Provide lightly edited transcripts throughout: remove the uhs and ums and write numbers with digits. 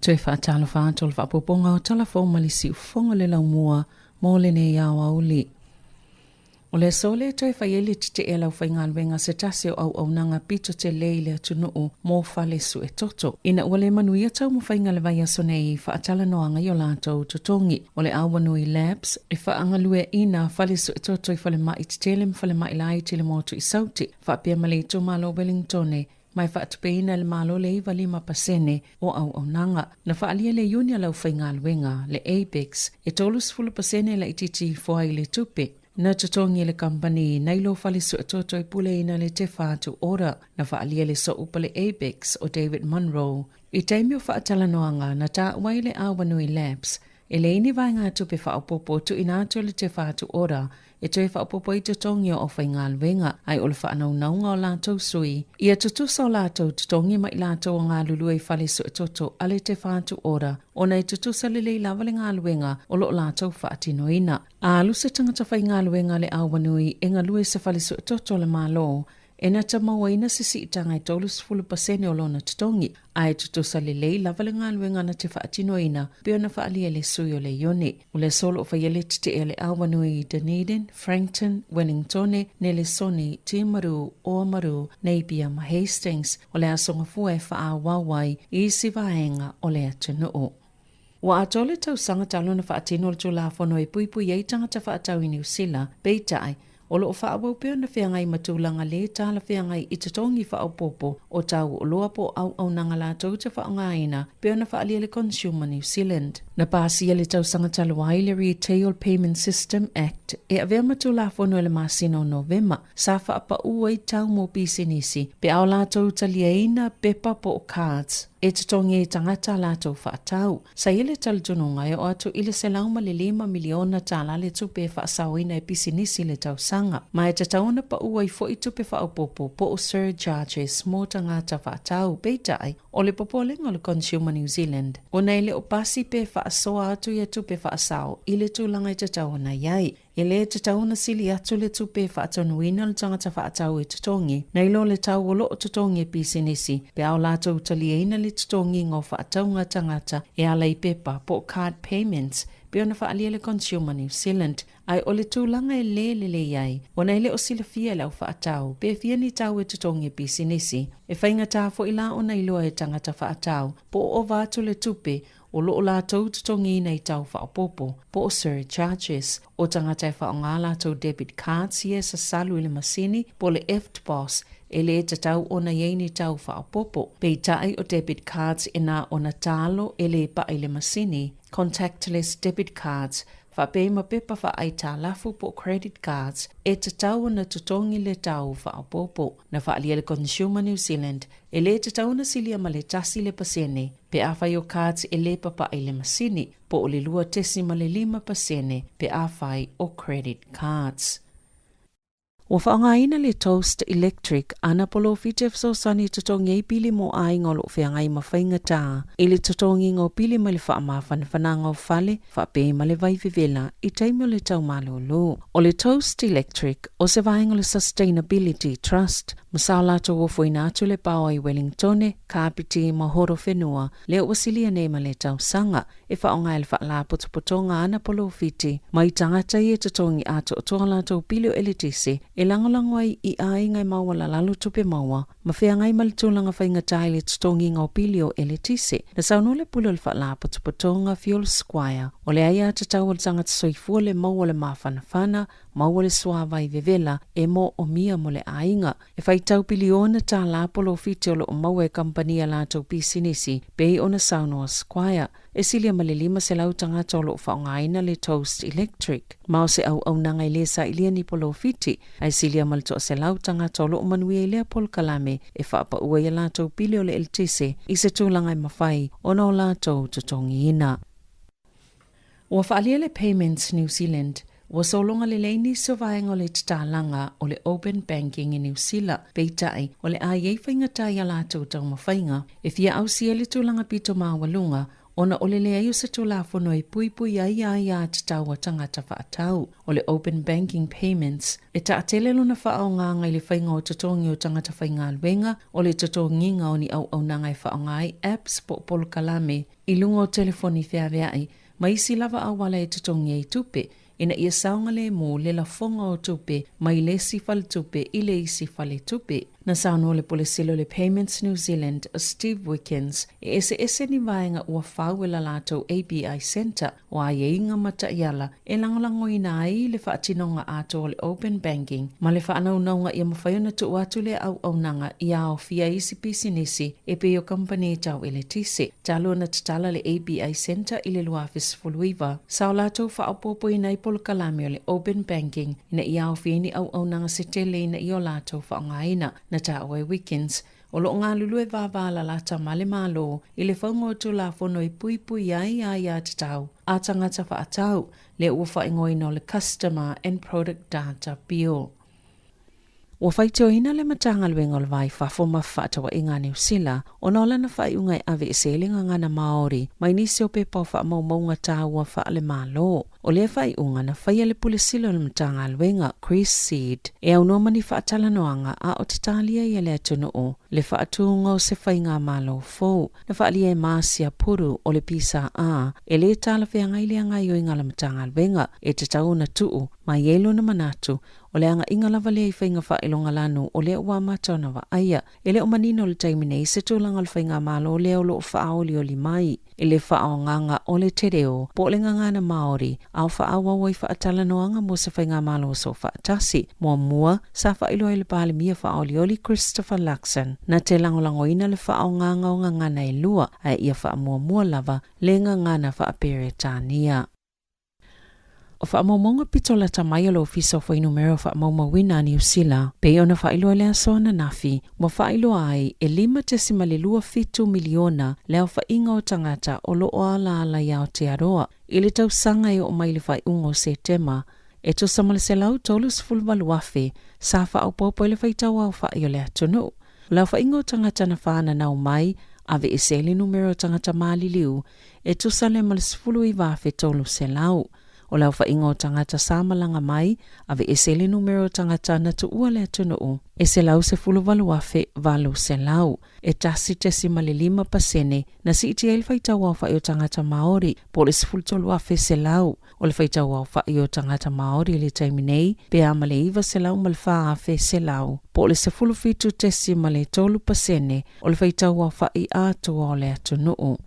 Toe faatalofa atu o le faaopoopoga o Tala Fou ma le Siufofoga o le Laumua mo lenei aoauli. O le aso lea e toe fai ai le tetee a le aufaigaluega se tasi o auaunaga pito tele i le atunuu mo fale suetoto. Ina ua le manuia taumafaiga le vaiaso nei i faatalanoaga i o latou totogi. O le Awanui Labs e faagalueaiina fale suetoto i falemai tetele ma falemai laiti i le motu i Sauti faapea ma le itumalo o Wellingtone ma e faatupeina e le Malo le 95% o auaunaga. Na faaalia le Iuni a le aufaigaluega, le ABEX, e 30% laitiiti ifo ai le tupe na totogi e le kamupani nai lo fale suetoto e puleina le Te Whatu Ora. Na faaalia le sooupa le ABEX o David Munro i taimi o faatalanoaga na taua ai le Awanui Labs E leai ni vaegatupe faaopoopo tuuina atu e le Te Whatu Ora e toe faaopoopo ai totogi o aufaigaluega, ae o le faanaunauga o latou sui, ia tutusa o latou totogi ma i latou o galulue i fale suetoto a le Te Whatu Ora ona e tutusa lelei lava le galuega o lo o latou faatinoina. A alu se tagata faigaluega a le Awanui e galue i se fale suetoto a le Malo, E na te mauaina se siitaga e 30% o lona totogi, ae tutusa lelei lava le galuega na te faatinoina pei ona faaalia e le sui o le Iuni. O le aso o lo o faia le tetee a le Awanui i Dunedin, Frankton, Wellingtone, Nelesoni, Timaru, Oamaru, Napier ma Hastings. O le aso Gafua e faaauau ai i isi vaega o le atunuu. Ua atoa le tausaga talu ona faatino le Tulafono e puipui ai tagata faatau i Niu Sila, peitai, o lo o faaauau pea ona feagai ma tulaga lē talafeagai i totogi faaopoopo o tau oloa po o auaunaga latou te faaaogaina pei ona faaalia le Consumer New Zealand. Na pasia le tausaga talu ai le Retail Payment System Act e avea ma Tulafono i le masina o Novema sa faapaū ai tau mo pisinisi pe a o latou taliaina pepa po o cards e totogi ai tagata a latou faatau. Sa i ai le talitonuga e oo atu i le $105 miliona tala le tupe e faasaoina e pisinisi i le tausaga, ma e tatau ona pau ai foi tupe faaopoopo po o surcharges mo tagata faatau. Peitai, o le popolega o le Consumer New Zealand, ona e le o pasi pe faasoa atu ia tupe faasao i le tulaga e tatau ona i ai. E le tatau ona sili atu le tupe e faatonuina le tagata faatau e totogi, nai lo le tau o lo o totogi e pisinisi, pe a o latou taliaina le totogiga o faatauga tagata e ala i pepa po o card payments, pei ona faaalia le Consumer New Zealand. Ae o le tulaga e le lelei ai, ona e le o silafia e le au faatau pe fia ni tau e totogi e pisinisi. E faigata foi la ona iloa e tagata faatau po o ova atu le tupe o lo o latou totogiina i tau faaopoopo, po o surcharges, o tagata e faaaoga latou debit cards ia e sasalu i le masini po o le EFTPOS e le tatau ona i ai ni tau faaopoopo. Peitai o debit cards e na ona talo e le paʻa i le masini, contactless debit cards, faapea ma pepa faaaitalafu po o credit cards e tatau ona totogi le tau faaopoopo. Na faaalia le Consumer New Zealand e le tatau ona silia ma le 1% pe afai o cards e le papaʻa i le masini, po o le 2.5% pe afai o credit cards. Ua faaaogaina le Toast Electric ana polofiti e fesoasoani e totogi ai pili mo aiga o lo o feagai ma faigata i le totogiga o pili mai le faamafanafanaga o fale faapea ma le vai vevela i taimi o le tau malōlō. O le Toast Electric o se vaega o le Sustainability Trust ma sa o latou ofoina atu le paoa i Wellingtone, Kapiti ma Horowhenua lea ua silia nei ma le tausaga e faaaoga e le Faalapotopotoga ana polofiti mai tagata ia e totogi atoatoa latou pili o eletise e lagolago ai i aiga e maualalalo tupe maua ma feagai ma le tulaga faigata i le totogiga o pili o eletise. Na saunoa le pule o le Faalapotopotoga Fuel Squire, o le aiatatau a le tagata soifua le maua o le mafanafana, maua le suavai vevela e moomia mo le aiga. E faitau piliona tālā polofiti o lo o maua e kamupani a latou pisinisi, pei ona saunoa Squire. E silia ma le 500 tagata o lo o faaaogaina le Toast Electric, ma o se auaunaga e le sailia ni polofiti, ae silia ma le 100 tagata o lo o manuia i lea polokalame e faapaua i a latou pili o le eletise i se tulaga e mafai ona o latou totogiina. Ua faaalia le Payments New Zealand, ua sologa lelei nisi o vaega o le tatalaga o le Open Banking i Niu Sila, peitai, o le a i ai faigata i a latou taumafaiga e fia ausia le tulaga pito maualuga. ona o le leai o se Tulafono e puipui ai aiatatau a tagata faatau. O le Open Banking Payments, e taatele lona faaaogaga i le faiga o totogi o tagata faigaluega, o le totogiga o ni auaunaga e faaaoga ai apps po o polokalame i luga o telefoni feaveai, ma isi lava auala e totogi ai tupe, ina ia saogalemu le lafoga o tupe mai le isi faletupe i le isi faletupe. Na saunoa le Pule Sili o le Payments New Zealand, o Steve Wickens, e eseese ni vaega ua fau e la latou ABI Centre o aiaiga ma taiala e lagolagoina ai le faatinoga atoa o le Open Banking ma le faanaunauga ia mafai ona tuu atu lea auaunaga ia aofia ai isi pisinisi e pei o kamupani tau eletise. Talu ona tatala le ABI Centre i le 2019, sa o latou faaopoopoina ai polokalame o le Open Banking ina ia aofia ai ni auaunaga se tele ina ia o latou faaaogaina. Na taua e Wickens, o lo o galulue vavalalata ma le Malo i le fauga o Tulafono e puipui ai aiatatau a tagata faatau, lea ua faaigoaina o le Customer and Product Data Bill. Ua faitioina le Matagaluega o le Va i Fafo ma Fefaatauaiga a Niu Sila ona o lana faaiuga e aveese ai le gagana Māori mai nisi o pepa o faamaumauga taua faale-Malo. O lea faaiuga na faia le Pule Sili o le Matagaluega, Chris Seed, e aunoa ma ni faatalanoaga a o tatalia ia le atunuu le faatuga o se faigamalo fou. Na faaalia e Marcia Puru o le PSA e lē talafeagai lea gaoioiga a le Matagaluega e tatau ona tuu mai ai lona manatu O le agaiga lava lea i faiga faailogalanu o lea ua amata ona vaaia. E le o manino i le taimi nei se tulaga o le faigamalo lea o lo o faaolioli mai i le faaaogaga o le te reo po o le gagana Māori a o faaauau ai faatalanoaga mo se faigamalo soofaatasi. Muamua, sa faailoa ai le Palemia faaolioli Christopher Luxon na te lagolagoina le faaaogaga o gagana e lua ae ia faamuamua lava le gagana faa-Peretania. O faamaumauga pito lata mai a le Ofisa o Fuainumera Faamaumauina a Niu Sila, pei ona faailoa i le aso ananafi, ua faailoa ai e 5.27 miliona le aofaiga o tagata o lo o alaala i Aotearoa i le tausaga e oo mai i le faaiuga o Setema, e tusa ma le 138,000 sa faaopoopo i le faitau aofai o le atunuu. O le aofaiga o tagata na fananau mai, aveese ai le numera o tagata maliliu e tusa lea ma le 19,300. O le aofaiga o tagata sa malaga mai, aveese ai le numera o tagata na tuua le atunuu, e 118,800. E 1.5 pasene na siitia ai le faitau aofai o tagata Māori, po o le 13,100. O le faitau aofai o tagata Māori i le taimi nei, pe a ma le 904,100, po o le 17.3 pasene o le faitau aofai atoa o le atunuu.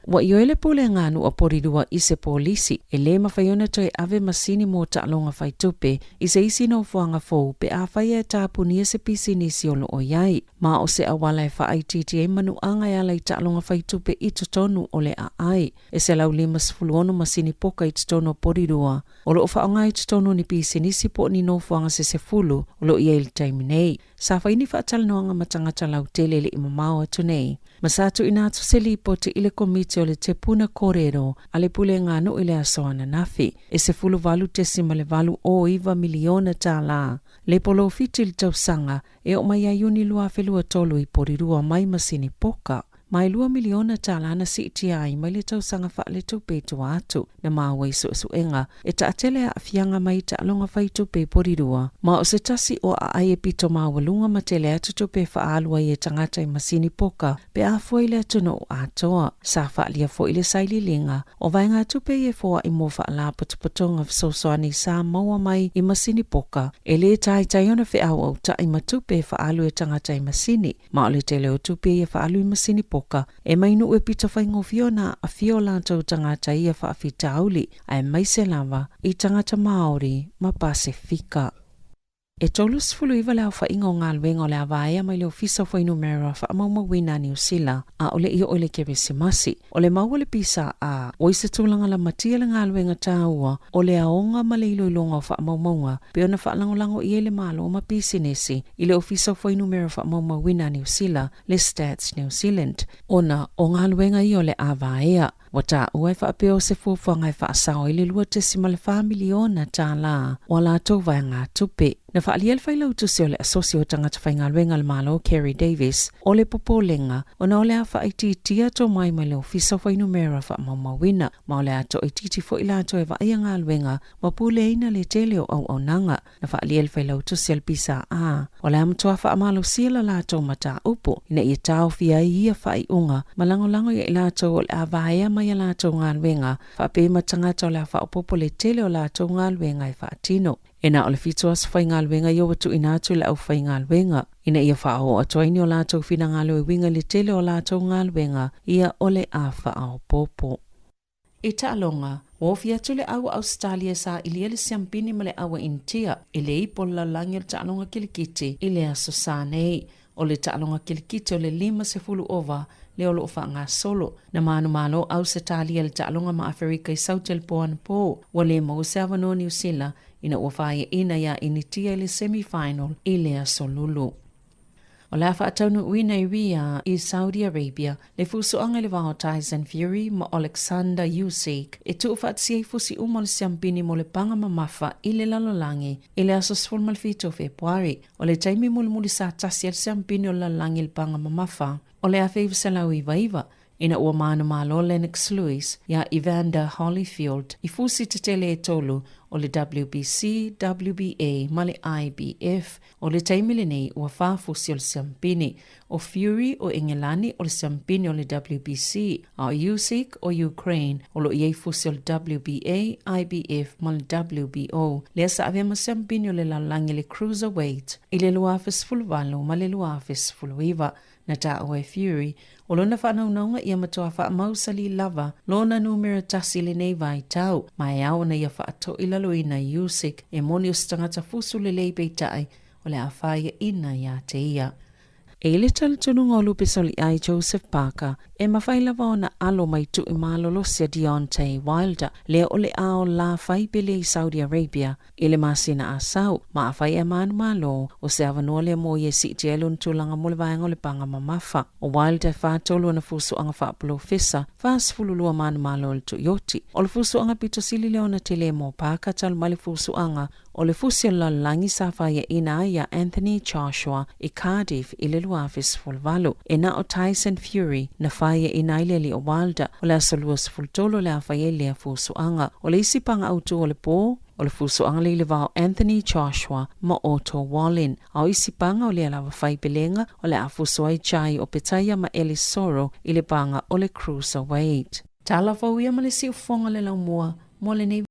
Ua ioe le Pulega a Nuu a Porirua i se polisi e lē mafai ona toe ave masini mo taaloga faitupe i se isi nofoaga fou pe afai e tapunia se pisinisi o lo o i ai, ma o se auala e faaitiiti ai manuaga e ala i taaloga faitupe i totonu o le aai. E 156 masini poka i totonu o Porirua o lo o faaaoga i totonu o ni pisinisi po o ni nofoaga se sefulu o lo o i ai i le taimi nei. Sa fai ni faatalanoaga ma tagata lautele e le i mamao atu nei, ma sa tuuina atu se lipoti i le Komiti o le Te Puna Kōrero a le Pulega Nuu i le aso ananafi, e $18.89 miliona tālā le polofiti i le tausaga e oo mai ia Iuni 2023 i Porirua mai masini poka. Ma e $2 miliona tālā na siitia ai mai le tausaga faaletupe i tua atu, na maua i suesuega e taatele aafiaga mai i taaloga faitupe i Porirua, ma o se tasi o aai e pito maualuga ma tele atu tupe e faaalu ai e tagata i masini poka pe a fua i le atunuu atoa. Sa faaalia foi le sailiiliga o vaegatupe i e foai mo faalapotopotoga fesoasoani sa maua mai i masini poka e lē taitai ona feauautai ma tupe e faaalu e tagata i masini. Ma o le tele o tupe ia faaalu i masini poka e mai nuu e pito faigofie ona aafia o latou tagata i ia faafitauli, aemaise lava i tagata Māori ma Pasefika. E 39 le aofaiga o galuega o le a vaea mai le Ofisa o Fuainumera Faamaumauina a Niu Sila, a o le i oo i le Kerisimasi. O le mau a le PSA, ua i se tulaga lamatia le galuega taua o le aoga ma le iloiloga o faamaumauga pei ona faalagolago i ai le Malo ma pisinisi i le Ofisa o Fuainumera Faamaumauina a Niu Sila, le Stats New Zealand, ona o galuega ia o le a vaea. Ua taua e faapea o se fuafuaga e faasao ai le $2.4 miliona o a latou vaegatupe. Na faaalia le Failautusi o le Asosi o Tagata Faigaluega a le Malo Kerry Davis o le popolega ona o le a faaitiitia tomai mai le Ofisa o Fuainumera Faamaumauina ma o le a toaitiiti foi latou e vaaia galuega ma puleaina le tele o auaunaga. Na faaalia le Failautusi a le PSA o le a matua faamalosia la latou mataupu ina ia taofia ai ia faaiuga ma lagolago ia i latou o le a vaea mai a latou galuega faapea ma tagata o le a faaopoopo le tele o latou galuega e faatino. E na o le fitu aso faigaluega ia ua tuuina atu i le aufaigaluega ina ia faaoo atu ai ni o latou finagalo e uiga i le tele o latou galuega ia o le a faaopoopo. I taaloga, ua ofi atu le au a Ausetalia e sailia le siampini ma le au a Initia i le ipu o le lalolagi o le taaloga kilikiti i le Aso Sa nei. O le taaloga kilikiti o le 50 ova lea o lo o faagasolo. Na manumalo Ausetalia i le taaloga ma Aferika i Saute i le po anapo. Ua le maua se avanoa Niu Sila ina ua faiaina iā Initia i le semi final i le Aso Lulu. O le a faataunuuina i Riyadh i Saudi Arabia le fusuaga i le va o Tyson Fury ma Oleksandr Usyk e tuufaatasia ai fusi uma o le siampini mo le paga mamafa i le lalolagi i le aso 17 o Fepuari. O le taimi mulimuli sa tasi ai le siampini o le lalolagi i le paga mamafa o le 1999 ina ua manumalo Lennox Lewis iā Evander Holyfield i fusi tetele e tolu o le WBC, WBA ma le IBF. O le taimi lenei ua fa fusi o le siampini. ʻO Fury o ʻEgelani o le siampini o le WBC, a ʻo Usyk o Ukraine o lo o i ai fusi o le WBA, IBF ma le WBO. Lea sa avea ma siampini o le lalolagi i le Cruiserweight i le 2018 ma le 2019. Na taua e Fury, o lona faanaunauga ia matua faamausali lava lona numera tasi i lenei vaitau, ma e ao ona ia faatoilaloina Usyk e moni o se tagata fusu lelei peitai o le a faiaina iā te ia. E i le talitonuga o Lupe Soliai Joseph Parker, e mafai lava ona alo mai tui malolosi a Deontay Wilder, lea o le a ola fai pele i Saudi Arabia i le masina Asau, ma afai e manumalo, o se avanoa lea mo ia e siitia ai lona tulaga mo le vaega o le paga mamafa. O Wilder e 43 ana fusuaga faapolofesa, 42 manumalo o le tuioti. O le fusuaga pito sili lea ona tele mo Parker talu mai le fusuaga O le fusi o le lalolagi sa faiaina ai iā Anthony Joshua i Cardiff i le 2018. E na o Tyson Fury na faiaina ai le alii o Wilder. O le aso 23 o le a fai ai lea fusuaga. O le isi paga autu o le po, o le fusuaga le i le va o Anthony Joshua ma Otto Wallin. A o isi paga o lea lava fai pelega o le a fusu ai Jai Opetaia ma Ellis Soro i le paga o le Cruiserweight. Tala fou ia ma le siufofoga le laumua mo lenei.